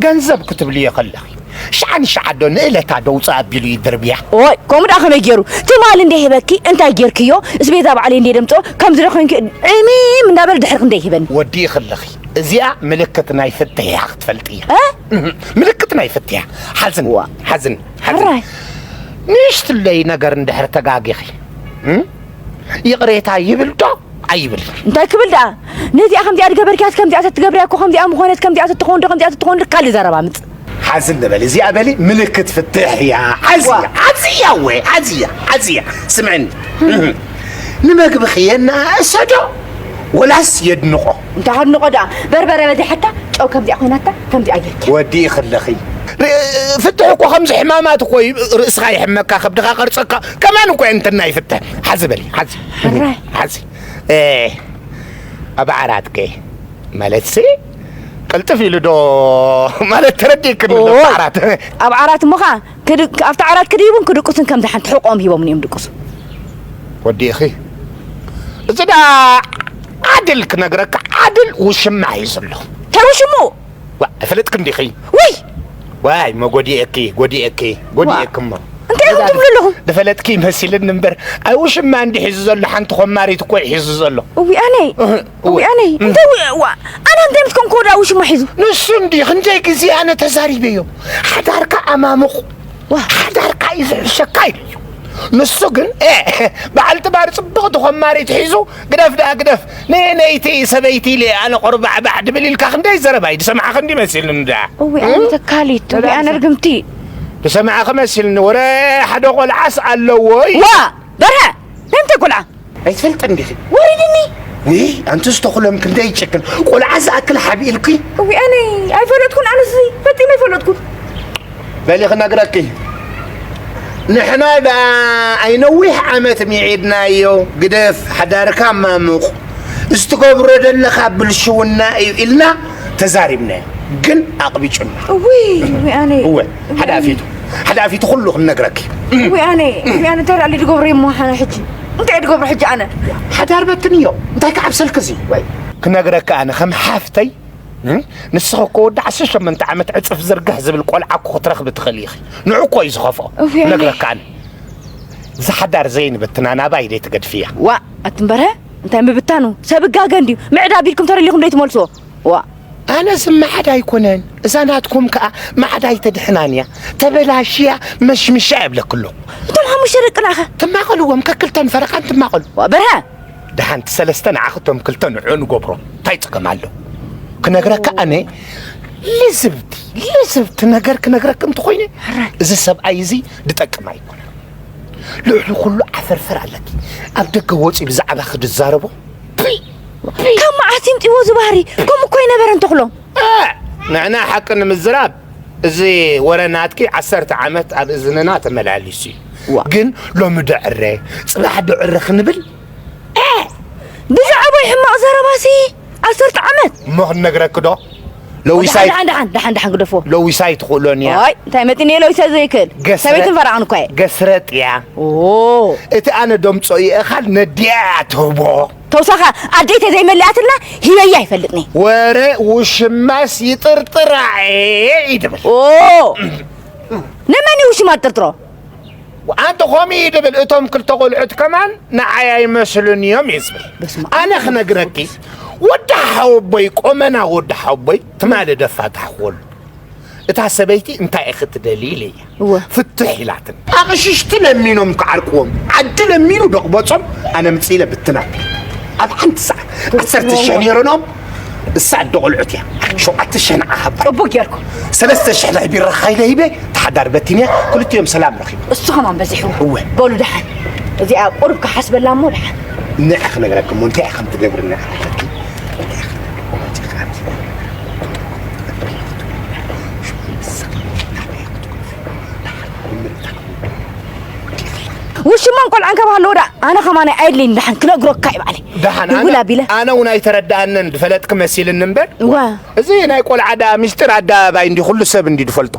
ገንዘብ ክትብልዮ ከለኺ፣ ሽዓ ንሽዓ ዶ ንእለታ ዶ ውፅእ ኣቢሉ ይድርብያ? ኦይ፣ ከምኡ ደኣ ከመይ ገይሩ? ትማሊ እንደ ሂበኪ እንታይ ጌርክዮ? እስቤዛ ባዕለይ እንደ ደምፅኦ፣ ከምዚ ዶ ኮይንኪ ዕሚም እንዳበለ ድሕርክ እንደ ይሂበኒ። ወዲእኺ ኣለኺ። እዚኣ ምልክት ናይ ፍትሕ እያ ክትፈልጥያ። እ? እህ፣ ምልክት ናይ ፍትሕ እያ። ሓዝን፣ ዋ። ሓዝን፣ ሓዝን። ሕራይ። ንእሽትለይ ነገር እንድሕር ተጋጊኺ፣ እም? ይቕሬታ ይብል ዶ? ኣይብል። እንታይ ክብል ደኣ? ነዚኣ ከምዚኣ ዝገበርክያስ ከምዚኣ ተትገብርያ እኮ ከምዚኣ ምኾነት፣ ከምዚኣ ተትኸውን ዶ፣ ከምዚኣ ተትኸውን ዶ፣ ካልእ ዘረባ ምጽእ። ሓዝን ንበል፣ እዚኣ በሊ ምልክት ፍትሕ እያ። ሓዝያ፣ ዋ። ሓዝያ፣ ወ፣ ሓዝያ፣ ሓዝያ። ስምዕኒ። ንምግብኺ የናእሰ ዶ ወላስ የድንቖ? እንታይ ከድንቖ ደኣ? በርበረ በዚሓታ፣ ጨው ከምዚኣ ኮይናታ፣ ከምዚኣ ጌርኪ። ወዲእኺ ኣለኺ። ር-፣ ፍትሕ እኮ ከምዚ ሕማማት እኮ እዩ። ርእስኻ ይሕመካ፣ ከብድኻ ቀርጸካ፣ ከማን እኮ እንትና ይፍትሕ። ሓዚ በሊ፣ ሓዚ። ሕራይ። ሓዚ። እ፣ ኣብ ዓራትከ? ማለትሲ፣ ቅልጥፍ ኢሉ ዶ ማለት ተረዲእክኒ ዶ? ኦይ፣ ዓራት። ኣብ ዓራት እሞ ኸኣ ክድ-፣ ኣብቲ ዓራት ክድይቡን ክድቅሱን ከምዚ ሓንቲ ሕቖኦም ሂቦም እዮም ድቅሱ። ወዲእኺ። እዚ ደኣ ዓድል ክነግረካ፣ ዓድል ውሽማ እዩ ዘሎ። እንታይ ውሽሙ? ዋ፣ ኣይፈለጥክን ዲኺ? ውይ! ዋይ፣ እሞ ጎዲኤኪ፣ ጎዲኤኪ፣ ጎዲኤኪ እሞ። እንታይ ኢኹም ትብሉ ኣለኹም? ዝፈለጥኪ መሲልኒ እምበር፣ ኣይ ውሽማ እንዲ ሒዙ ዘሎ፣ ሓንቲ ኮማሪት እኮ እዩ ሒዙ ዘሎ። እዊ ኣነይ፣ እህ፣ እዊ እወ። ኣነይ፣ እም። እንታይ ዊ-፣ ዋ፣ ኣነ እንታይ ምስ ኮንኩ ወዳ ውሽማ ሒዙ? ንሱ እንዲ ክንደይ ግዜ ኣነ ተዛሪበዮ። ሓዳርካ ኣማሙቕ፣ ዋ። ሓዳርካ እዩ ዝሕሸካ ኢለዮ። ንሱ ግን፣ ኤ፣ በዓልቲ ባር ጽብቕቲ ኮማሪት ሒዙ፣ ግደፍ ደኣ ግደፍ፣ ንነይቲ ሰበይቲ ኢለ ኣነ ቆርባዕባዕ ድብል ኢልካ ክንደይ ዘረባ እዩ ዝሰማዕኺ እንዲ መሲልኒ ደኣ። እዊ ኣነ እም? ተካሊት፣ እዊ ኣነ ርግምቲ። ዝሰማዕኺ መሲልኒ፣ ወረ ሓደ ቆልዓስ ኣለዎ እዩ። ዋ! በርሀ! ናይ ምንታይ ቆልዓ? ኣይትፈልጥን ዲኺ? ወሪድኒ! ውይ፣ ኣንቲ ዝተኹሎም ክንደይ ይጨክን። ቆልዓ ዝኣክል ሓቢእልኪ? እዊ ኣነ ኣይፈለጥኩን፣ ኣነስ ፈጺመ ኣይፈለጥኩን። በሊ ክነግረኪ። ንሕና ደኣ ኣይነዊሕ ዓመት ሚዒድናዮ፣ ግደፍ፣ ሓዳርካ ማሙቕ፣ ዝትገብሮ ዘለኻ ብልሽውና እዩ ኢልና ተዛሪብናዮ። ግን ኣቕቢጩና። እውይ፣ እውይ፣ ኣነ። እወ፣ እውይ፣ ሓደ ኣነ። ኣፊቱ፣ ሓደ ኣፊቱ ኩሉ ክንነግረኪ። እውይ፣ ኣነ። እውይ፣ ኣነ። እንታይ ደኣ ድገብሮ እሞ ሓ-፣ ሕጂ? እንታይ ድገብሮ ሕጂ ኣነ? ሓዳር በትንዮ። እንታይ ክዓብሰልኪ እዚ? ወይ። ክነግረኪ ኣነ ከም ሓፍተይ እም? ንስኺ እኮ ወዲ ዓሰርተ ሸሞንተ ዓመት ዕጽፍ ዝርግሕ ዝብል ቆልዓ እኮ ክትረኽቢ ትኽእሊ ኢኺ። ንዑ እኮ እዩ ዝኸፍኦ። እውይ፣ ኣነ። ነግረካ ኣነ። እዚ ሓዳር ዘይንብትና ናባይ ደይ ትገድፍያ። ዋ፣ ኣትምበረ፣ እንታይ ምብታኑ? ሰብ ጋገ እንድዩ። ምዕዳብ ኢልኩም ተደሊኹም ደይ ትመልስዎ? ዋ። ኣነስ ማዕዳ ኣይኮነን። እዛ ናትኩም ከኣ ማዕዳ ኣይተድሕናን እያ። ተበላሽያ መሽምሻ የብለክሎ። እቶም ሓሙሽተ ደቅናኸ? ትማቐልዎም፣ ከክልተን ፈረቓን ትማቐሉ። ዋ፣ በርሀ! ደሓንቲ ሰለስተ ንዓኽቶም ክልተ ንዑ ንገብሮ። እንታይ ጸገም ኣሎ? ክነግረካ ኣነ፣ ልዝብቲ፣ ልዝብቲ ነገር ክነግረክ እንተኾይነ፣ ሕራይ። እዚ ሰብኣይ እዚ ዝጠቅም ኣይኮነን። ልዕሊ ኩሉ ዓፈርፈር ኣለኪ። ኣብ ደገ ወጺኡ ብዛዕባኺ ዝዛረቦ፣ ፒ፣ ፒ። ካብ መዓስ ይምጽእዎ እዚ ባህሪ? ከምኡ እኮ ኣይነበረን ተኽሎም። እ፣ ንሕና ሓቂ ንምዝራብ፣ እዚ ወረ ናትኪ ዓሰርተ ዓመት ኣብ እዝንና ተመላሊሱ እዩ። ዋ። ግን ሎሚ ዶ ዕረ፣ ጽባሕ ዶ ዕረ ክንብል፣ እ! ብዛዕባይ ሕማቕ ዘረባሲ ዓሰርተ ዓመት። እሞ ክንነግረኪ ዶ? ለዊሳይ ደሓን፣ ደሓን፣ ደሓን፣ ደሓን ግደፎ። ለዊሳይ ትኽእሎን እያ። ዋይ፣ እንታይ መጢኒ እየ ለዊሳይ ዘይክእል? ገስረ-፣ ሰበይትን ፈረቓን እኳ እየ። ገስረጥ እያ። ኦ። እቲ ኣነ ደምጾ ይእኻል ነዲኣ እያ ትህቦ። ተውሳኸ ኣደይ ተዘይመሊኣትልና ሂበያ ኣይፈልጥን እየ። ወረ ውሽማስ ይጥርጥራ እየ እዩ ድብል። ኦ። ንመን እዩ ውሽማ ትጥርጥሮ? ኣንተ ኾሚ ድብል እቶም ክልተ ቆልዑት ከማን ንዓይ ኣይመስሉን እዮም እዩ ዝብል። በስመ ኣብ። ኣነ ክነግረኪ ወዲ ሓወቦይ ቆመና ወዲ ሓወቦይ ትማሊ ደፋታሕኮሉ እታ ሰበይቲ እንታይ ኢኺ ትደሊ ኢለያ። እወ። ፍትሕ ኢላትን ኣቕሽሽቲ ለሚኖም ክዓርቅዎም ዓዲ ለሚኑ ደቕበጾም ኣነ ምጽእ ኢለ ብትና ኣብ ሓንቲ ሰዓት ዓሰርተ ሽሕ ነይሮኖም እሳ ኣደ ቆልዑት እያ። ሸውዓተ ሽሕ ንዓ ሃባ። ጽቡቅ ጌርኩም። ሰለስተ ሽሕ ናይ ቢራ ኻይለ ሂበ፣ ተሓዳር በቲንያ፣ ክልቲኦም ሰላም ረኺቡ። እሱ ከማን በዚሕዎ። እወ። በሉ ደሓን። እዚኣ ቁሩብ ክሓስበላ እሞ ደሓን። ንዕ ክነግረኪ እሞ እንታይ ኢኻ ትገብርና? ውሽማን ቆልዓን ካብ ሃለዎ ደኣ ኣነ ከማን ኣየድልይን ደሓን ክነግረካ እዩ ባዕለይ። ደሓን፣ ድውል ኣነ፣ ኣቢለ። ኣነ እውን ኣይተረድኣንን፣ ዝፈለጥኪ መሲልኒ እምበር። እዋ። እዚ ናይ ቆልዓ ደኣ ምስጢር ኣደባባይ እንዲ ኩሉ ሰብ እንዲ ዝፈልጦ።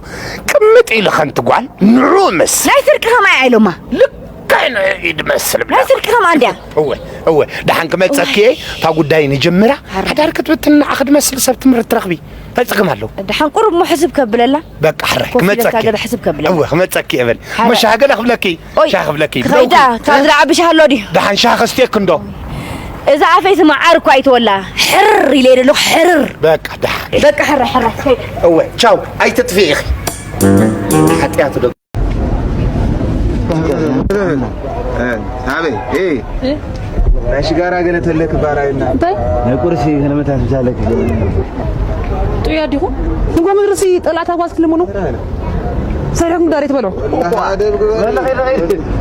ቅምጥ ኢሉ ከንቲ ጓል፣ ንዑ ምስ። ናይ ስርቂ ከማይ ኣይሎማ። ልክዕ ንዑ እዩ ዝመስል ናይ ብላ። ስርቂ ከማ እንድያ። እወ፣ እወ፣ ደሓን ክመጸኪ እየ፣ እታ ጉዳይ ንጅምራ። ሓዳር ክትብትን ንዓኺ ዝመስል ሰብ ትምህርቲ ትረኽቢ። እንታይ ጸገም ኣለዎ? ደሓን ቁሩብ እሞ ሕስብ ከብለላ። በቃ ሕራይ፣ ኮፍ ኢለካ ክመጸኪ። ገለ ሕስብ ከብለላ። እወ፣ ክመጸኪ እየ በል። እሞ ሻሂ ገለ ክብለኪ? ኦይ፣ ሻሂ ክብለኪ። ክኸይዳ፣ ብደውኪ። ካብ ዝዓቢ ሻሂ ኣሎ ድዩ? ደሓን ሻሂ ከስትየኪ እንዶ። እዛ ኣፈይሲ መዓር እኳ ኣይትወላ። ሕርር ኢለ እየ ዘለኹ፣ ሕርር። በቃ ደሓን። በቃ ሕራይ፣ ሕራይ፣ ከይደ። እወ፣ ቻው፣ ኣይትጥፍኢ ኢኺ። ሓጢኣቱ ዶ ኣበይ? እ፣ ናይ ሽጋራ ገለ ተለክ ባራይና። እንታይ? ናይ ቁርሲ ገለ መታት ብቻ ኣለክ። ጥዑይ ኣዲኹም? ንጎ ምድርሲ ጠላታ ጓዝ ክልምኑ። ሰሪሕኩም ዳሬ ትበሎ።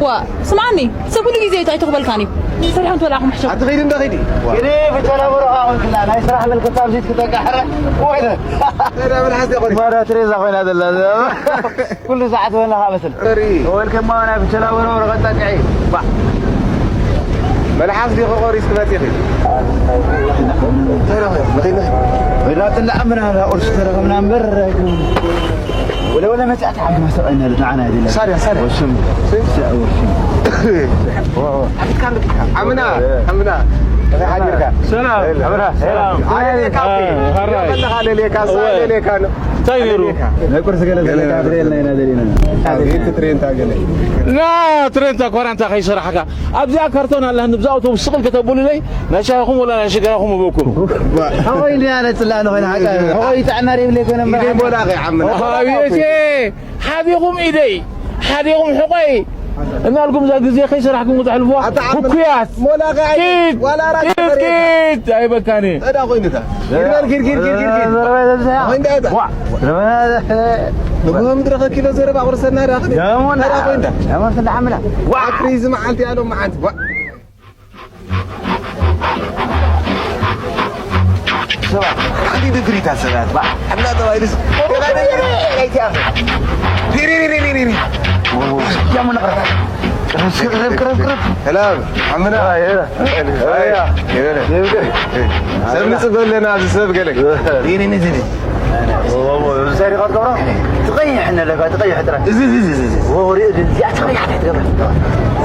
ዋ፣ ስምዓኒ፣ ሰብ ኩሉ ግዜ ኣይተኽበልካን እዩ። ሰሪሕኩም ትበልዓኹም ሕሸኹም። ኣትኸይዲ እንዳ ኸይዲ። ግዲ ብጨላ በረኻ ኾንክላ፣ ናይ ስራሕ ምልክት ኣብዚ ክትጠቃሕረ። ወይ። ተዳ ምን ሓስደ ቆሪ። ማራ ትሬዛ ኮይና ዘላ። ኩሉ ሰዓት ወና ካመስል። ሪ። ወልከም ማና ብቸላ ወሮ ወሮ ቀጣ ቀይ። ባ። መልሓስ ዲኹ ቆሪስ ክመጽእ ይኽእል። ተረኸ፣ መኺና። ወላ ጥላ ኣምና ላ ቁርስ ተረኸብና እምበር። ወለ ወለ መጽኣት ዓዲ ማስተቐና ንዓና ይደለ። ሳርያ፣ ሳርያ። ወሽም። ሲ? ሲ-፣ ወሽም። ዋ፣ ዋ። ኣፍሪካ እንደ ኣፍሪካ። ዓምና፣ ዓምና። እንታይ ሓዲርካ? ሰላም። ዓምና፣ ሰላም። ዓምና። ኣለ ሌካ፣ እ፣ ሐራይ። መለኻ ኣለ ሌካ፣ እወ። ኣለ ሌካ ነው። እንታይ ገይሩ? ናይ ቁርሲ ገለ ገለ ዘለካ ገለ። ትሬልና ኢና ደሊና። ኣቤት ትሬንታ ገለ። ና ትሬንታ ኳራንታ ከይሰራሕካ። ኣብዚኣ ካርቶን ኣላ፣ ንብዛ ኣውቶቡስ ስቕል ከተብሉለይ፣ ናይ ሻሂኹም ወላ ናይ ሽጋራኹም እበኩም። ሕቖይ እንዲና ነጽላ ንኾይና ሓቃ። ሕቖይ ጥዕና ደይብለይ ኮነ እምበር ኢደይ ሓቃ። ቦላኸ ዓምና። ኣቤቴ፣ ሓዲኹም ኢደይ፣ ሓዲኹም ሕቖይ። እናልኩም እዛ ግዜ ከይሰራሕኩም ተሕልፉዋ። ኣታ ዓምና። ህኩያት። ሞላኸ ኣይ-፣ ኪድ፣ ዋላ ራት ኪድ፣ ተፈሪኻ። ኪድ። ኣይበካኒ። እዳ ኮይንታ። ኪድ በል፣ ኪድ፣ ኪድ፣ ኪድ፣ ኪድ፣ ኪድ። ዘረባ ዘብዝያ። ኮይንታ እዳ። ዋ። ዘረባ ዘ-፣ ንጉሆ ምድረ ከኪሎ ዘረባ ቁርሰና ዳ ኸዲ። ደሞና። እዳ ኮይንታ። ደሞና ስለ ዓምላ። ዋ። ኣክሪ እዚ መዓልቲ ያለው መዓልቲ። ዋ። ሰባት፣ ሓንቲ ድግሪታት ሰባት፣ ባ፣ እና ተባይልስ፣ ገና ድግሪ፣ ኣይትያፍ። ሪሪሪሪሪሪ። ያሙ ነቕረብ። ቅረብ፣ ቅረብ፣ ቅረብ፣ ቅረብ። ሰላም፣ ዓምና። ኣይ፣ ኣይ፣ ኣይ። ኣይ፣ ኣይ። ሰብ ንጽበ ኣለና፣ ኣብዚ ሰብ ገለ። ሪሪሪሪሪ። ሰሪኻ ትገብሮ? ትቐይሕ ነለካ፣ ትቐይሕ ጥራሕ። እዚ፣ እዚ፣ እዚ፣ እዚ፣ እዚ። ወ-፣ ወሪ-፣ እዚ፣ እዚኣ ትቐይሕ ትገብር።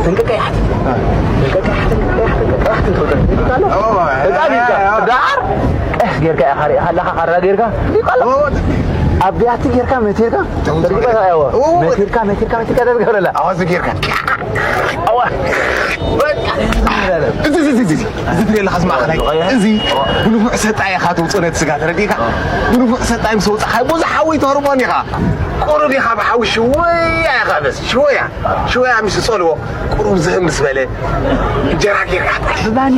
እንቀቀያሕ። እንቀቀያሕ፣ እንቀቀያሕ፣ እንቀቀያሕ ትገብር። ይባላል። ኦ፣ በጣም ይባላል። ዳር ቀስ ጌርካ ኢኻ ሪኢኻ ኣለኻ፣ ካራ ጌርካ። ይባላል። ኦ። ኣብ ቢያቲ ጌርካ፣ መቴርካ፣ ተው፣ ተው። ተርጊኻ፣ ያው። ኦ። መቴርካ፣ መቴርካ፣ መቴርካ ተገብረላ። ኣዋዝ ጌርካ። ኣዋ። በቃ። እዚ፣ እዚ፣ እዚ፣ እዚ። እዚ ትሪኦ ኣለኻ፣ እዚ ማእኸላይ፣ እዚ ብንፉዕ ሰጣ ኢኻ ተውፅኦ ነቲ ስጋ፣ ተረዲእካ? ብንፉዕ ሰጣ ምስ ኣውፃእኻዮ፣ ብዙሕ ሓዊ ተህርሞን ኢኻ። ቁሩብ ኢኻ ብሓዊ ሽወያ ኢኻ፣ በስ ሽወያ፣ ሽወያ ምስ ጸልዎ፣ ቁሩብ ዝህም ምስ በለ፣ እንጀራ ጌርካ ጥራሕ። ብባኒ፣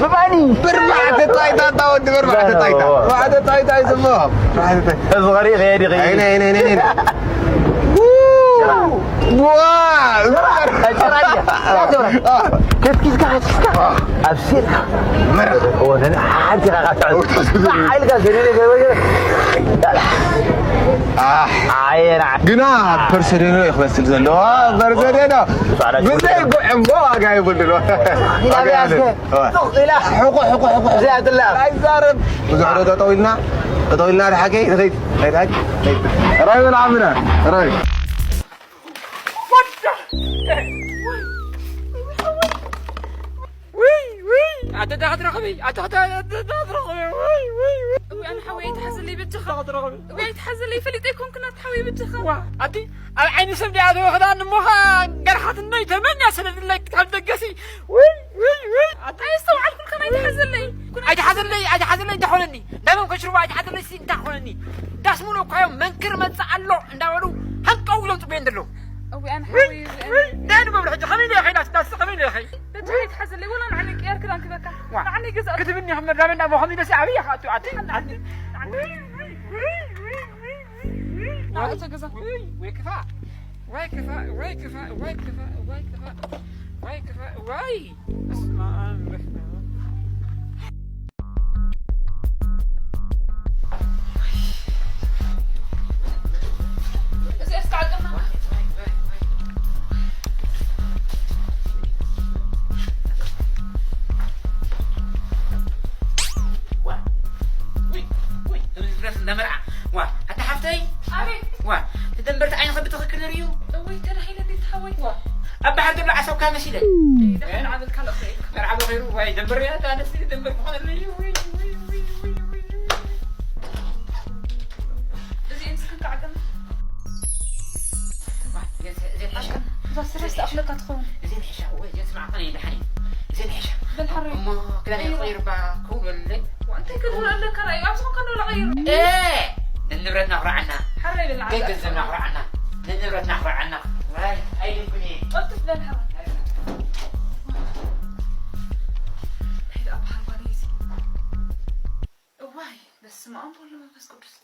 ብባኒ። ብርባዕተ ጣይታ፣ እታ ወዲ ብርባዕተ ጣይታ። ብርባዕተ ጣይታ እዩ ዝብሎ። ብርባዕተ ጣይታ። እዚ ቐሪእ ከየዲ ኸይዲ። ኣይነ፣ ኣይነ፣ ኣይነ፣ ኣይነ። ዋ! ጭራ፣ ጭራ፣ ጭራ። ከትኪዝካ፣ ከትኪዝካ። ኣብሲልካ። መረቕ። ወነን ሓንቲ ኢኻ ትዕዝ። ሓይልካ ዘደለ ገበገ። ኣሕ። ዓይና። ግና ፐርሰደኖ እዩ ክመስል ዘሎ። ፐርሰደኖ። ብዘይ ጉዕ እሞ ዋጋ የብሉን። ኢላ ዋጋ ቢያስከ። የብሉን። ጡቕ ኢላ። ሕቑ፣ ሕቑ፣ ሕቑ። እዚኣ ትላ። ኣይዛረብ። ብዙሕ ዶ ጠጠው ኢልና? ጠጠው ኢልና ድሓቂ ንኸይድ። ኸይድ፣ ኸይድ፣ ኸይድ። ራይ በል ዓምና። ራይ። ውይ፣ ውይ፣ ኣደዳ ክትረኽቢ፣ ኣደዳ፣ ኣደዳ ክትረኽቢ፣ ውይ፣ ውይ፣ ውይ። እውይ፣ ኣነ ሓወይ ኣይትሓዘለይ በጃኻ። ኣደዳ ክትረኽቢ። እውይ፣ ኣይትሓዘለይ፣ ፈሊጠ ኣይኮንኩን ኣቲ ሓወይ በጃኻ። ዋ፣ ኣቲ ኣብ ዓይኒ ሰብ ዲኣተወ ክዳን እሞ ኸኣ ገርሓትነይ ተመንያ ሰደድለይ ካብ ደገሲ። ውይ፣ ውይ፣ ውይ። ኣቲ ኣየስተውዓልኩልካን ኣይትሓዘለይ። ኣይትሓዘለይ፣ ኣይትሓዘለይ እንታይ ኾነኒ? ናበይ ከሽርቦ ኣይትሓዘለይ ሲ እንታይ ኾነኒ? ዳስ ሙሉ እኳ እዮም መንክር መጽእ ኣሎ እንዳበሉ ሃንቀው ኢሎም ጽበዮ እንደለዉ። እውይ፣ ኣነ ውይ፣ ሓወይ፣ እውይ፣ ውይ፣ ኣነ። እንታይ ንገብር ሕጂ? ከመይ ኢለ ከይዳ? ዳስ ከመይ ኢለ ከይ? በጃኻ ኣይትሓዘለይ፣ ወላ ንዓኒ ቅያር ክዳን ክበካ። ዋ። ንዓኒ ገዛእ። ክትብኒ ከም መዳመና ሞ ከመይ ኢለ ሲ ዓብይ ኢኻ ኣቱ ኣቲ። ንዓኒ፣ ኣቲ። ንዓኒ። ውይ፣ ውይ፣ ውይ፣ ውይ፣ ውይ፣ ውይ። ናብኡ ተገዛ። ውይ፣ ወይ ክፋእ፣ ወይ ክፋእ፣ ወይ ክፋእ፣ ወይ ክፋእ፣ ወይ ክፋእ፣ ወይ ክፋእ፣ ወይ። በስመ ኣብ ወመንፈስ ቅዱስ። ዋ፣ ውይ፣ ውይ፣ እዚ ድረስ እንዳ መርዓ። ዋ፣ ኣታ ሓፍተይ። ኣቤት። ዋ፣ እቲ ደንበርቲ ዓይንኺ ብትኽክል ንርእዩ። እውይ፣ ተዳሂለ ቤት ሓወይ። ዋ። ኣብ ባሕሪ ዘሎ ዓሰብካ መሲለ። ደሓን ዓመት ካልእ ኸይድ። መርዓ በኺሩ፣ ዋይ፣ ደንበር እያ፣ ኣታ ኣነስ ደንበር ምዃን ኣለዩ። ውይ፣ ውይ፣ ውይ፣ ውይ፣ ውይ። እዛ ስረ ዝተኣኽለካ ትኸውን። እዘን ሒሻ፣ ወይ እዘን ስማዕ፣ ቀነ ይደሓን እዩ። እዘን ሒሻ። በል ሓራይ። እሞ ክዳን ቀይሮ። ይቕይር እባ፣ ክው በልለይ። እንታይ ክድረለካ ራእዩ? ኣብዚ ኾንካ ዶ ለቐይር? እ፣ ንንብረትና ኩርዓና። ሓራይ በል ዓዛ። ገንዘብና ኩርዓና። ንንብረትና ኩርዓና። ዋይ፣ ኣይድንኩን እየ። ቀልጥፍ በል ሓራይ። እንታይ ደኣ በሓርባን እዩ እዚ? እዋይ፣ በስመ ኣብ ወወልድ ወመንፈስ ቅዱስ።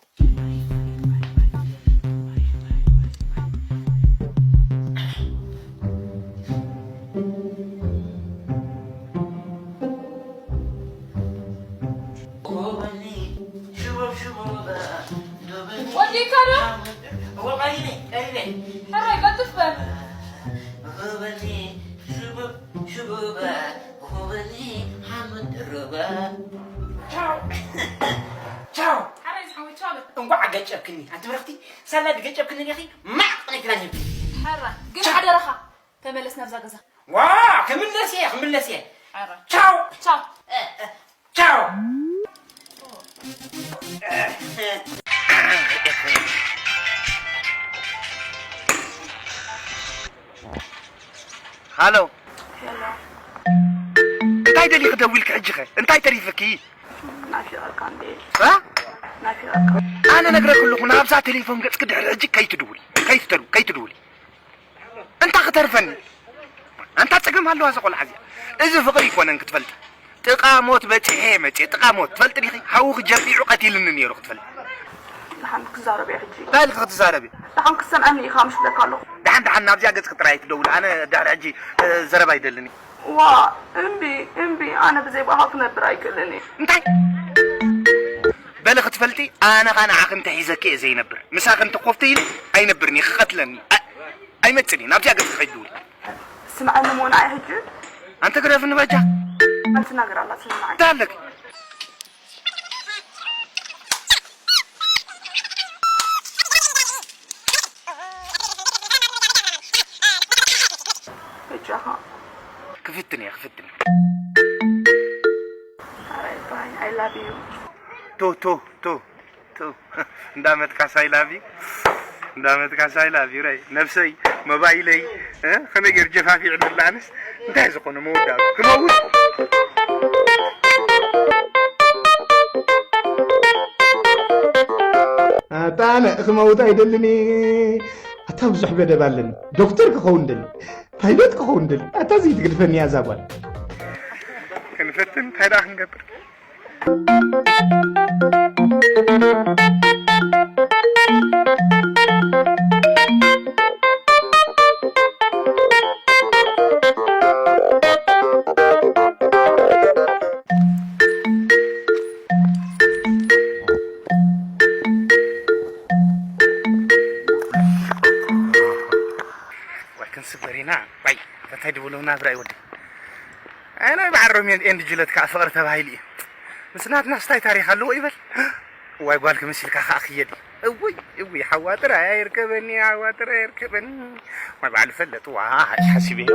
ወዲእካ ዶ? ሕራይ፣ ቀልጥፍ በል። ቻው። ቻው። ሓራይ ዝሓወይ፣ ቻው በል። እንኳዕ ገጨብክኒ፣ ኣንቲ ብርኽቲ። ሳላ ድገጨብክኒ ዲኺ፣ ማዕ ቅጥነይ ክዳን ይብሊ። ሕራይ፣ ግን ቻው። ሓደራኻ፣ ተመለስ ናብዛ ገዛ። ዋ፣ ክምለስ እየ፣ ክምለስ እየ። ሕራይ። ቻው። ቻው። እ፣ እ፣ ቻው። ሃሎ። ሄሎ። እንታይ ደሊኺ ደዊልኪ ሕጂ ኸ? እንታይ ተሪፍኪ? ናፊቐካ እንዴ? እ? ናፊቐካ። ኣነ ነግረኪ ኣለኹ፣ ናብዛ ቴሌፎን ገጽኪ ድሕሪ ሕጂ ከይትድውሊ፣ ከይትተሉ-፣ ከይትድውሊ። እንታይ ክተርፈኒ? ኣንታ ጸገም ኣለዋ እዛ ቆልዓ እዚኣ። እዚ ፍቕሪ ኣይኮነን ክትፈልጢ። ጥቓ ሞት በጺሐ መጽየ፣ ጥቓ ሞት። ትፈልጢ ዲኺ? ሓውኺ ጀርቢዑ ቀቲልኒ ነይሩ ክትፈልጢ። ደሓን ክዛረብ እየ ሕጂ። እንታይ ኢልኪ ክትዛረቢ? ደሓን ክትሰምዐኒ ኢኻ፣ ምሽ ብለካ ኣለኹ። ደሓን፣ ደሓን ናብዚኣ ገጽኪ ጥራይ ትደውሊ። ኣነ ድሕሪ ሕጂ፣ እ፣ ዘረባ ኣይደልን እየ። ዋ፣ እምቢ፣ እምቢ፣ ኣነ ብዘይ ብኣኻ ክነብር ኣይክእልን እየ። እንታይ? በሊ ክትፈልጢ፣ ኣነ ኸኣ ንዓኺ እንተሒዘኪ እየ ዘይነብር። ምሳኺ እንተኾፍተ ኢለ ኣይነብርን እየ፣ ክቐትለኒ። ኣ-፣ ኣይመጽእን እየ፣ ናብዚኣ ገጽኪ ከይትድውሊ። ስምዓኒ እሞ ንዓይ ሕጂ። ኣንቲ ግደፍኒ በጃ። ሓንቲ ነገር ኣላ፣ ስምዓኒ። እንታይ ኣለኪ? በጃኻ። ክፍትን እየ፣ ክፍትን። ኣይ፣ ባይ፣ I love you። ቶ፣ ቶ፣ ቶ፣ ቶ። እንዳመትካስ I love you። እንዳመትካስ I love you። ረይ፣ ነብሰይ፣ ሞባይለይ፣ እ? ከመይ ገይሩ ጀፋፊዕ ንብላ ኣነስ? እንታይ ዝኾነ መወዳእቱ? ክመውት? ኣታ ኣነ ክመውት ኣይደልን እየ። ኣታ ብዙሕ ገደብ ኣለኒ። ዶክተር ክኸውን ደሊ። ፓይለት ክኸውን ደሊ። ኣታ እዚ ትግድፈኒ እያ እዛ ጓል። ክንፈትን እንታይ ደኣ ክንገብር? ወይ ክንስበር ኢና። ወይ እንታይ ድብሉ ናብራ ይወዲ። ኣነ በዓል ሮሜን ኤንድ ጁለት ከዓ ፍቕሪ ተባሂሉ እዩ። ምስ ናትናስ ታይ ታሪኽ ኣለዎ ይበል። ዋይ ጓል ክምስልካ ከዓ ክየድ። እውይ፣ እውይ፣ ሓዋ ጥራይ ኣይርከበኒ፣ ሓዋ ጥራይ ኣይርከበኒ። ዋይ በዓል ፈለጥዋ፣ ሓሲበዮ።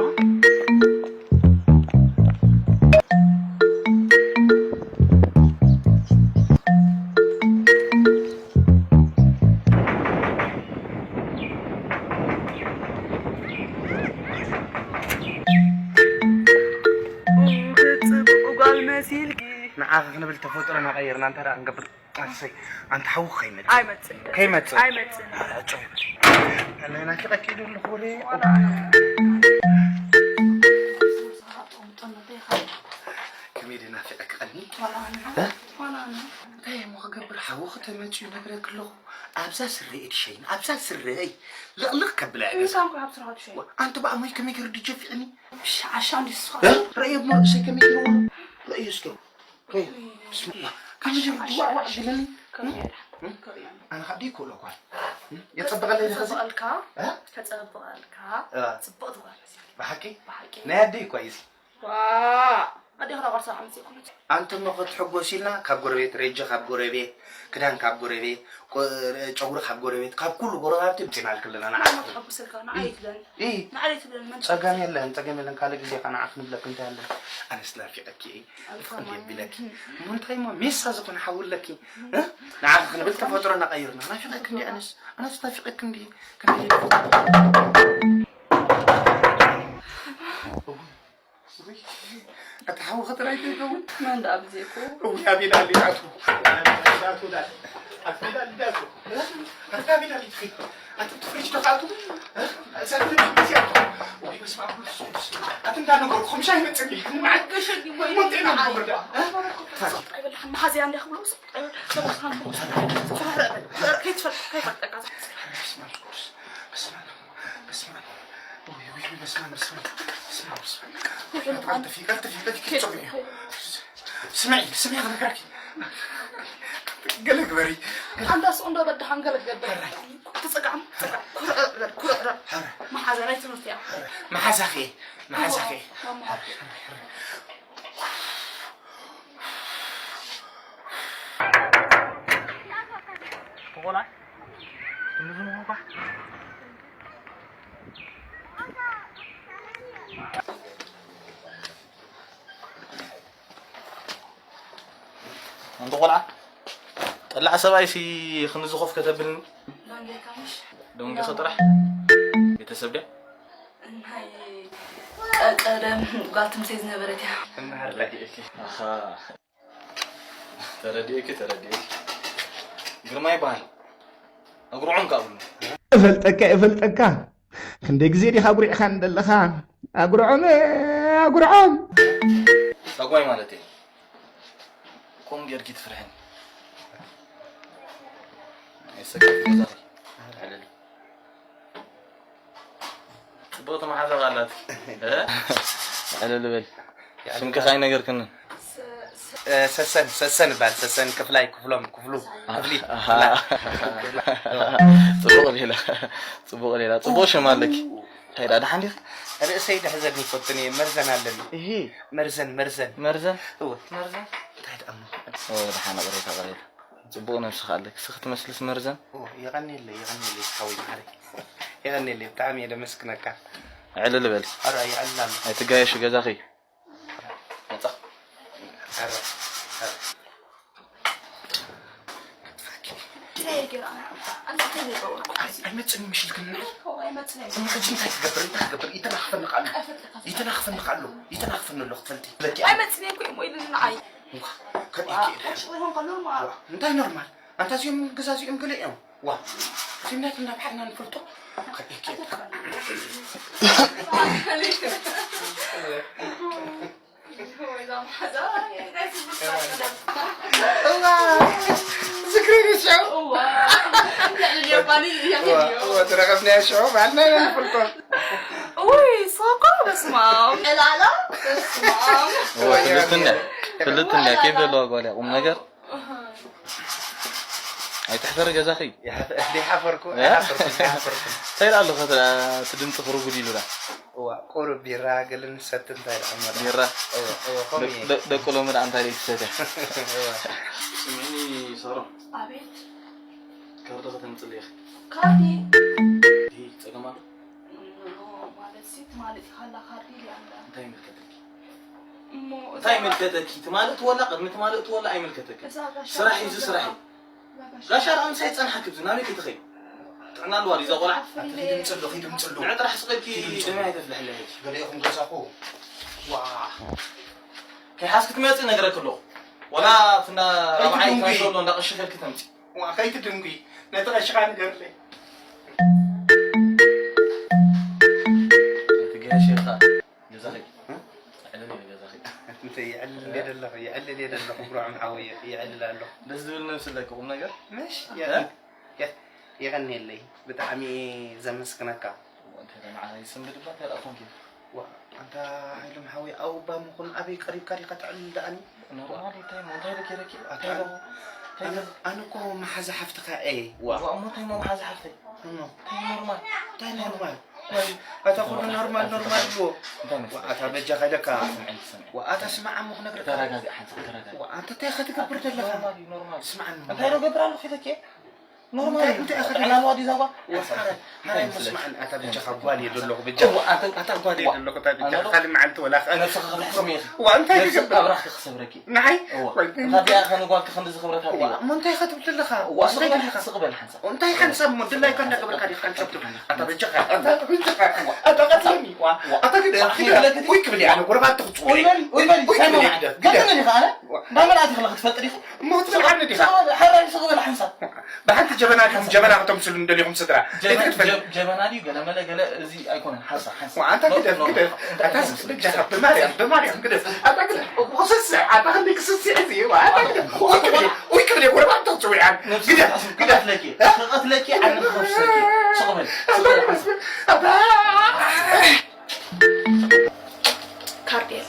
ጽቡቕ ጓል መሲልኪ። ንዓኺ ክንብል ተፈጥሮና ቀይርና እንታይ ደኣ ክንገብር? ኣሰይ፣ ኣንታ ሓዊ ከይመጽእ። ኣይመጽእን። ከይመጽእ። ኣይመጽእን። ኧረ ጨው ይበል። ኣነ ናፊቐኪ ኢሉ ኣለኹ ወረ። ዋላ ኣነ። ከመይ ድየ ናፊቐኪ ቀኒ? ዋላ ኣነ። እ? ዋላ ኣነ። እንታይ እሞ ክገብር ሓዊ ከተመጽኡ ነግረኪ ኣለኹ። ኣብዛ ስረ እየ ድሸይን፣ ኣብዛ ስረ እይ። ልቕልቕ ከብላ እየ ገዛ። ምሳም ካብ ስራኻ ትሸይን። ኣንቲ በኣ ሞይ ከመይ ገይሩ ድጀፊዕኒ? ሻ-፣ ዓሻ እንዲ ስኻ። እ? ረእየ እሞ ርእሰይ ከመይ ገይሩ? ረእየ እስኪ። ረእየ። ብስም ኣላህ። ከመይ ገይሩ ድዋዕዋዕ ቢለኒ? ከመይ ገይሩ? እ? ከመይ ገይሩ? ኣነ ኻብ ደይኮሎ እኳ። እ? የጸብቐለይ ዶ ኸዚ? ከጸብቐልካ፣ እ? ከጸብቐልካ፣ እ። ጽብቕቲ ጓል መሲልካ። ብሓቂ? ብሓቂ። ናይ ኣደይ እኳ እዩ እዚ። ዋ! ኣዴኻ ዳቋርሳ ዓመት ዘይኮነት። ኣንተ እሞ ክትሕጎስ ኢልና ካብ ጎረቤት፣ ረጀ ካብ ጎረቤት፣ ክዳን ካብ ጎረቤት፣ ቆ-፣ ጨጉሪ ካብ ጎረቤት፣ ካብ ኩሉ ጎረባብቲ ምጺናልኪ ኣለና ንዓኺ። ማማ ትሕጉሰልካ፣ ንዓይ እይ፣ ኣይትብለኒ። እይ። ንዓይ ኣይትብለኒ፣ መን ጸገም የለን፣ ጸገም የለን። ካልእ ግዜ ኸኣ ንዓኺ ንብለኪ እንታይ ኣለን? ኣነስ ናፊቐኪ እየ። ኣልፋ ፍቕሪ ማማ። የቢለኪ። እሞ እንታይ እሞ ሜሳ ዝኾነ ሓዊ ኣለኪ? እ? ንዓኺ ክንብል ተፈጥሮና ቀይርና። ናፊቐኪ እንዲ ኣነስ፣ ኣነስ ናፊቐኪ እንዲ። ክንደይ ኣታ ሓውኺ ጥራይ ዘይከውን? መን ደኣ ብዘይኮ? እውይ፣ ኣቤል ኣሊ ኣቱ። ኣቱ ዳል። ኣቱ ዳል ዳል። ኣታ ኣቤል ኣሊ ትኺ። ኣቱ ትፍሪጅ ደኻቱ። እሳት ትፍሪጅ ኣቱ። ወይ በስመ ኣብ ወመንፈስ ቅዱስ። ኣቱ እንዳነገርኩኹም ሻይ መጽኒ። ንመዓት ገሸጊ ወይ ሞንቴ ነው ንዓይ። ወርዳ። ጸጥ ኣይበል፣ መሓዝያ እንዲያ ክብሎ ጸጥ ኣይበል። ከይትፈልጥ፣ ከይፈልጠካ። በስመ ኣብ ወመንፈስ ቅዱስ። በስመ ኣብ። በስመ ኣብ። ውይ፣ ውይ፣ ውይ፣ በስመ ኣብ፣ በስመ ኣብ፣ በስመ ኣብ፣ በስመ ኣብ። ቀልጥፊ፣ ቀልጥፊ፣ ቀልጥፊ፣ ቀልጥፊ፣ ኪድ ጽውዒ። ስምዒ፣ ስምዒ ክነግረኪ። ገለ ግበሪ። ኣንዳ ስቕ እንዶ በድሓን ገለ ገበር። ሕራይ። ተጸጋዕም፣ ተጸጋዕም። ኩርዕ በል፣ ኩርዕ በል። ሕራይ። መሓዛ ናይ ትምህርቲ እያ። ሕራይ። መሓዛኺ፣ መሓዛኺ። እዋ፣ መሓዛ። ሕራይ፣ ሕራይ። ኣንተ ቆልዓ፣ ጠላዕ ሰብኣይሲ ክንዚ ኮፍ ከተብልኒ? ደንጌካ ምሽ? ደንጌኻ ጥራሕ? ቤተሰብ ድያ? ናይ ቀ-፣ ቀደም ጓል ትምሰይ ዝነበረት እያ። ተረዲኤኪ። ኣኻ። ተረዲኤኪ፣ ተረዲኤኪ። ግርማ ይበሃል። ኣጉርዖም ከኣ ብሉ። እፈልጠካ፣ እፈልጠካ። ክንደይ ግዜ ዲኻ ኣጉሪዕካኒ ዘለኻ? ኣጉርዖም፣ ኣጉርዖም። ጸጓይ ማለት እየ። ከምኡ ጌርኪ ትፍርሕኒ። ኣይሰከፍ ገዛኺ። ኣልዕለሊ። ጽብቕቲ መሓዛ ኣላት። እ? ዕልል በል። ስምኪ ከ ኣይነገርክንን? እ፣ ሰሰን፣ ሰሰን እባል፣ ሰሰን ክፍላይ፣ ክፍሎም፣ ክፍሉ፣ ክፍሊ፣ ኣሃ። ክፍላ። ጽቡቕ ሌላ፣ ጽቡቕ ሌላ፣ ጽቡቕ ሽም ኣለኪ። እንታይ ደኣ፣ ደሓን ዲኺ? ርእሰይ ደሕዘኒ ይፈትን እየ፣ መርዘን ኣለኒ። እሂ። መርዘን፣ መርዘን። መርዘን? እወ። መርዘን? እንታይ ደኣ እሞ? ኦ፣ ደሓን፣ ቅሬታ፣ ቅሬታ። ጽቡቕ ነብሲ ከኣ ኣለኪ። እስኺ ክትመስልስ መርዘን? ኦ፣ የቐንየለይ፣ የቐንየለይ፣ ሓወይ መዓረይ። የቐንየለይ፣ ብጣዕሚ እየ ደመስግነካ። ዕልል በል። ኣረ፣ የዕልል ኣሎ። ኣይትጋየሽ ገዛኺ። መጻ። ኣረ፣ ኣረ። ኣይ፣ ኣይመጽእን ምሽልክን ንዓይ። እሞ ሕጂ እንታይ ክገብር፣ እንታይ ክገብር? ይተናኽፈኒ ከኣ ኣሎ። ይተናኽፈኒ ከኣ ኣሎ። ይተናኽፈኒ ኣሎ፣ ክትፈልጢ። ኣይመጽእን እኮ እሞ ኢሉኒ ንዓይ። እኳ፣ ከርእየኪ እየ። ቁጭ ይሆን ከሎ ማ- ዋ፣ እንታይ ኖርማል? ኣንታ እዚኦም ገዛ እዚኦም ገለ እዮም። ዋ፣ እዚኦም ናይ እንዳ ባዕልና ንፈልጦ። ከርእየኪ እየ። እዋ፣ ዝክሪ ንሽዑ። እዋ፣ እዋ፣ እዋ፣ ተረኸብናዮ ሽዑ፣ ባዕልና ኢና ንፈልጦ። ውይ፣ ሶኮ፣ በስመ ኣብ። ዕላላ፣ በስመ ኣብ። እዋ፣ ፍልጥኛ፣ ፍልጥኛ፣ ኬፍ ዘለዋ ጓል እያ፣ ቁም ነገር። ኣይትሕፈሪ ገዛኺ። ይሓፈ-፣ ኣይሓፈርኩ፣ እ? ኣይሓፈርኩ፣ ኣይሓፈርኩ። እንታይ ደኣ ኣለኹ፣ እቲ፣ እቲ ድምፂ ክርጉድ ኢሉ ደኣ። እዋ፣ ቁሩብ ቢራ ገለ ንሰቲ እንታይ ደኣ እሞ ደኣ። ቢራ? እዋ፣ እዋ፣ ከምኡ ደ-፣ እዩ። ደ-፣ ደቂ ሎሚ ደኣ እንታይ ደኣ ትሰትያ? እዋ። ስምዒኒ ሳሮን። ኣቤት። ካርዲ ከተምፅሊ ኢኺ። ካርዲ? ይሂ፣ ፀገም ኣሎ? ኖ፣ ማለት ሲ፣ ትማሊ ኢኻ ኣላ ካርዲ ኢላ ኣላ። እንታይ ይምልከተኪ? እሞ እንታይ እዛ ይምልከተኪ? ትማሊ ትወላ፣ ቅድሚ ትማሊ ትወላ ኣይምልከተኪ። እዛ ጋሻ ስራሕ እዩ፣ እዚ ስራሕ እዩ። ጋሻ ጋሻ ደኣ ምሳይ ጸንሓ ክብዚ ናበይ ክትኸይ? ጥዕና ኣለዋ ድዩ እዛ ቆልዓ? ኣቲ ኺዲ ምጽሎ፣ ኺዲ ምጽሎ። ንዕ ጥራሕ ስቕ ኢልኪ ኺዲ ምጽሎ። ደመይ ኣይተፍልሕለይ ሕጂ። ገለ ኢኹም ገዛኹ። ዋ። ከይሓዝኪ ትመጺ ነግረኪ ኣለኹ። ወላ ኣብቲ እንዳ ራብዓይ ከይትድንጉ። ካንሸሎ እንዳ ቀሺ ከልኪ ተምጺ። ዋ፣ ከይትድንጉ። ነቲ ቀሽኻ ንገርለይ። እቲ ገያሽ ኢኻ። ገዛኺ? እ? ዕልል ኢለ ገዛኺ። እንተ ይዕልል እየ ደለኹ፣ ይዕልል እየ ደለኹ፣ ብርዖም ሓወየ፣ ይዕልል ኣለኹ። ደስ ዝብል ነብሲ ኣለኪ፣ ቁም ነገር። ምሽ? እ? የ-፣ የ-፣ የቐንየለይ። ብጣዕሚ እየ ዘመስግነካ። እንታይ ደኣ መዓረይ፣ ስንብድ እባ እንታይ ደኣ ኮንኪ? ዋ፣ ኣንታ ሃይሎም ሓወይ፣ ኣብኡ እባ ምኹን ኣበይ ቀሪብካ ዲኻ ተዕልል ደኣኒ? ኖርማል እዩ፣ እንታይ እሞ፣ እንታይ ኢለ ገይረኪ? ኣታ እንታይ ኢለ? ኣነ፣ እንታይ ኢለ? ኣነ እኮ መሓዛ ሓፍትኻ እየ። ዋ። ዋ፣ እሞ እንታይ እሞ መሓዛ ሓፍተይ? እሞ። እንታይ ኖርማል? እንታይ ኖርማል? ኣታ ኩሉ ኖርማል፣ ኖርማል እኮ። እንታይ መስለካ? ኣታ በጃኻ ኢለካ። ስምዐኒ፣ ስምዐኒ። ዋ፣ ኣታ ስማዕ እሞ ክነግረካ። ተረጋግእ፣ ሓንሳብ ተረጋግእ። ዋ፣ ኣንተ እንታይ ኢኻ ትገብር ዘለኻ? ኖርማል እዩ፣ ኖርማል። ስማዕኒ። እንታይ ዶ ገብር ኣለኹ ኢለኪ? ኖርማል እዩ። እንታይ ኢኻ ትብል? ዕላማዋ ድዩ እዛ ጓል? ሓራይ መስማዕን ኣታ በጃኻ ጓል እየ ዘለኹ በጃኻ። እዋ፣ ኣንተ ኣታ ጓል እየ ዘለኹ ኣታ በጃኻ። ካልእ መዓልቲ ወላ ከኣ ነብስኻ ክትሕስም ኢኺ። ዋ እንታይ ክገብር? ኣብራኽ ክሰብረኪ። ንዓይ? እዋ። ወይ እንታይ ኢኻ ንጓልካ ክንዲ ዝኽብረካ ዋ፣ ድዩ? እሞ እንታይ ኢኻ ትብል ዘለኻ? ዋ እንታይ ስቕ በል፣ ኢኻ? ስቕ በል ሓንሳብ። እንታይ ሓንሳብ እሞ ድላይካ እንዳገበርካ ዲኻ ሓንሳብ ትብል? ኣታ በጃኻ፣ ኣታ በጃኻ፣ ኣታ ቀትለኒ፣ ዋ፣ ኣታ ግደ፣ ግደ፣ ውይ ክብል እየ ኣነ፣ ጎረባብቲ ክጽውዑ። ውይ በል፣ ውይ በል፣ ውይ ክብል እየ፣ ግደ፣ ግደ። ገጥመ ዲኻ ኣነ? ዋ። እንዳ መን ኣቲኻ ክትፈልጥ ዲኻ? እሞ ትብልዓኒ ዲኻ? ስቕ በል፣ ሕራይ ስቕ በል ሓንሳብ። ብሓንቲ ጀበና ዲኹም ጀበና ከተምስሉ እንደሊኹም ስድራ? ጀበ-፣ እቲ ክትፈልጥ። ጀ-፣ ጀበና ድዩ ገለ መለ ገለ፣ እዚ ኣይኮነን፣ ሓንሳብ፣ ሓንሳብ። ዋ፣ ኣንታ ኖ-፣ ግደፍ፣ ኖ-፣ ግደፍ። ኖ-፣ ኣታ ኖ-፣ ስቕ በጃኻ፣ ብማርያም፣ ብማርያም ግደፍ። ኣታ ግደፍ። ወሰስ፣ ኣታ ክንደይ ክስስዕ እዚ፣ ዋ፣ ኣታ ግደፍ። ውይ ክብል እየ፣ ውይ ክብል እየ፣ ጎረባብቲ ክጽውዑ እየ። ነብስኻ ግደፍ፣ ትሓስብ ግደፍ። ክቐትለኪ፣ እ? ክቐትለኪ፣ ዓለም ክኸፍሰኪ። ስቕ በል፣ ስቕ በል። ኣታ ካርድ የለ።